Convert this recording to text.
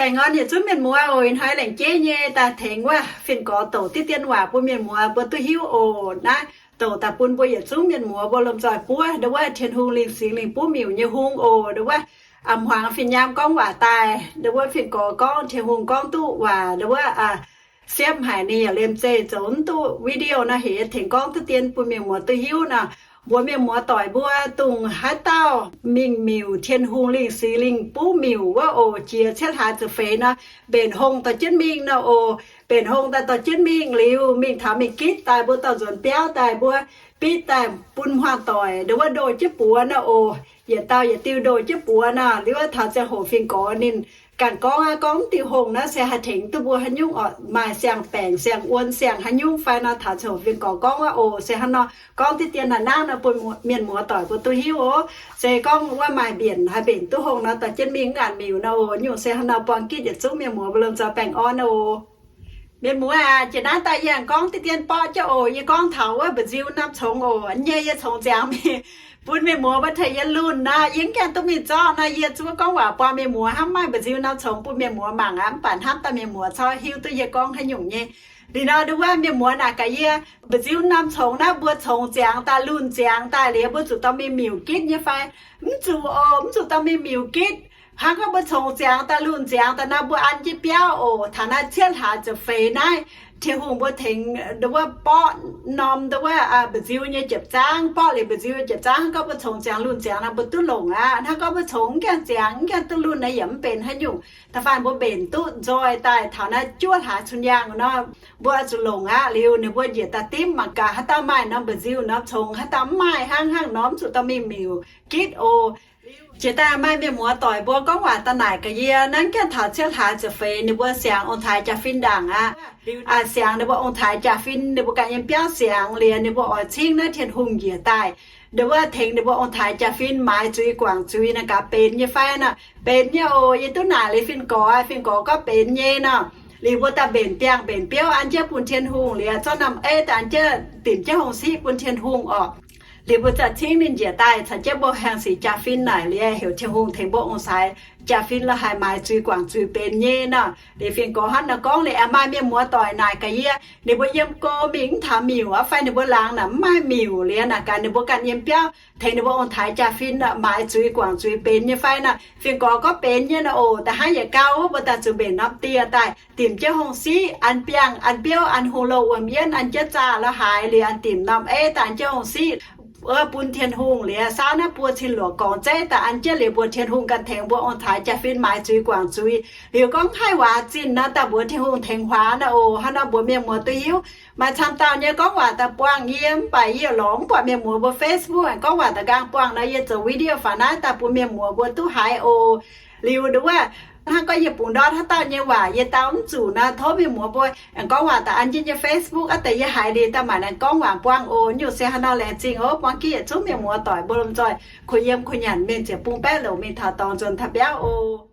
Baengh orn yietc zungv mienh muoz oc. Ih hnoi laengz jeiv nyei daaih tengx wuov fin-gorx douc diqv dien waac bun mienh muoz mbuo duqv hiuv oc. Naaiv douc daaih bun mbuo yietc zungv mienh muoz mbuo lomh nzoih buov ndau wuov Tin-Hungh lingh singx lingh buv miuc nyei hung oc. Ndau wuov a'hmuangx fin-nyaam gorngv waac daaih, ndau wuov fin-gorx gorngv Tin-Hungh gorngv duqv waac, ndau wuov siepv haic ninh yaac liemh zeih zoux mv duqv video nor, heuc yie tengx gorngv diqv dien bun mienh muoz duqv hiuv nor. Mbuox mienh muoz doic mbuo dongh haaix dauh mingh miuc Tin-Hungh lingh singx lingh buv miuc wuov oc, jiex cietv hlaax ziepc feix nor, mbenc hongh dorh jienv mingh nor oc. Mbenc hongh daaih dorh jienv mingh liuz, mingh taux mingh gitv daaih, mbuo dorh nzuonx biauv daaih, mbuo bitv daaih bun hmuangx doic ndau wuov ndoh jienv buoz nor oc. Yietc dauh yietc diuh ndoh jienv buoz nor, liuz taux ziangh hoc fin-gorx ninh ganh gorngv aqv, gorngv mv diuh hongh naaiv se haih tengx duqv mbuo haaix nyungc oc, maaih siang-baengc siang-wuon siang haaix nyungc fai nor, taux ziangh hoc fin-gorx gorngv aqv oc. Se hnangv nor gorngv diqv dien naaiv nangv nor bun mienh muoz doic mbuo duqv hiuv oc. Se gorngv wuov maaih mbienc haih mbenc duqv hongh nor, dorh jienv mingh mv gaengh miuc nor oc. Nyungc se hnangv nor buang gitv yietc zungv mienh muoz mbuo lomh nzoih baengh orn oc. Mienh muoz aac, jiex naaiv daaih yie aengx gorngv diqv dien borqv jienv oc. Yie gorngv taux wuov mba'nziu norm congx oc, nyei yie congx ziangx mingh bun mienh muoz mbuo tengx yie lunh nor, yie mv gaengh duqv mingh zorqv nor, yie zuov gorngv waac buangh mienh muoz hnamv maaih mba'nziu norm congx bun mienh muoz mangc aqv. Mv baac hnamv daaih mienh muoz corc hiuv duqv yie gorngv haaix nyungc nyei. Liuz nor ndau wuov mienh muoz naaic gaax yie, mba'nziu norm congx naaiv mbuo congx ziangx daaih lunh ziangx daaih liuz mbuo zuqc dorh mingh miuc gitv nyei fai? Mv zuqc oc, mv zuqc dorh mingh miuc gitv. Hnangv gorngv mbuo congx ziangx daaih lunh ziangx daaih nor, mbuo an jienv biauv oc. Taux naaiv cietv hlaax ziepc feix naaiv, Tin-Hungh mbuo tengx ndau wuov borqv norm ndau wuov mba'nziu nyei jiepc zaangv, borqv liuz mba'nziu nyei jiepc zaangv. Hnangv gorngv mbuo congx ziangx lunh ziangx nor, mbuo duqv longc aqv. Hnangv gorngv mbuo congx mv gaengh ziangx, mv gaengh duqv lunh naaiv yaac mv benx haaix nyungc. Da'faanh mbuo mbenc duqv nzoih daaih taux naaiv juov hlaax cun yaangh nor, mbuo oix zuqc longc aqv. Liuz ninh mbuo njiec daaih dimv mangc gaax haaix dauh maaih norm mba'nziu norm congx, haaix dauh mv maaih hnangv hnangv nor, mv zuqc dorh mingh miuc gitv oc. Jiex daaih maaih mienh muoz doic mbuo gorngv waac daaih naaic gaax yie, naaiv gaengh taux cietv hlaax ziepc feix ninh mbuo siangx ong-taaix jaa-fin ndaangc aqv. Siangx ninh mbuo ong-taaix jaa-fin, ninh mbuo ganh yiem biauv siangx liuz, ninh mbuo oix cingv naaiv Tin-Hungh njiec daaih, ninh mbuo tengx ninh mbuo ong-taaix jaa-fin maaiz zuiz guangc zuiz naaic gaax benx nyei fai nor. Benx nyei oc. Yie duqv naaic liuz fin-gorx, fin-gorx gorngv benx nyei nor. Liuz mbuo daaih mbenc biangh mbenc biouv an jienv bun Tin-Hungh liuz, zorqv norm eiv daaih an jienv dimc jienv hungh siqv bun Tin-Hungh orqc. Liuz mbuo za'gengh cingv ninh njiec daaih caux jienv mbuo haengh sic jaa-fin naaic liuz, heuc Tin-Hungh tengx mbuo ong-taaix jaa-fin la'haaix maaiz zuiz guangc zuiz benx nyei nor. Liuz fin-gorx hnangv naaiv gorngv liuz, aengx maaih mienh muoz doic naaic gaax yie, ninh mbuo yiem go mingh mv taux miuc aqv fai ninh mbuo laangz naaic mv maaih miuc liuz naaic gaax ninh mbuo ganh yiem biauv tengx ninh mbuo ong-taaix jaa-fin maaiz zuiz guangc zuiz benx nyei fai nor. Fin-gorx gorngv benx nyei nor oc. Da'hnangv yietc gau wuov mbuo daaih zuqc mbenc norm dieh daaih dimc jienv hungh siqv an biangh an biouv an hungh louh wuom yienv an jienv zaah la'haaix liuz an dimc norm eiv daaih an jienv hungh siqv bun Tin-Hungh liuz, saauv naaiv buo cin-luoqc gorngx zeiv daaih an jienv liuz mbuox Tin-Hungh ganh tengx mbuo ong-taaix jaa-fin maaiz zuiz guangc zuiz. Liuz gorngv haih waac zinh nor daaih mbuox Tin-Hungh tengx huaax nor oc. Hnangv nor mbuox mienh muoz duqv hiuv. Maaih camv dauh nyei gorngv waac daaih buangh yie, mv baac yie lorz mv buatc mienh muoz mbuo Facebook aengx gorngv waac daaih nqaang buangh nor, yie zoux video faaux naaiv daaih bun mienh muoz mbuo duqv haiz oc. Liuz nduov, hnangv gorngv yie bungx ndortv haaix dauh nyei waac yie dau mv zuqc nor, tov mienh muoz mbuo aengx gorngv waac daaih an jienv yie Facebook aqv. Daaih yie haiz liuz daaih maaic naaiv gorngv waac buangh oc. Nyungc se hnangv nor laengz zingh oc. Buangh gitv yietc zungv mienh muoz doic mbuo lomh nzoih kuh yiem kuh nyanc mingh ziepc bung baeqv louc mingh taux dorngx nzuonx taux biauv oc.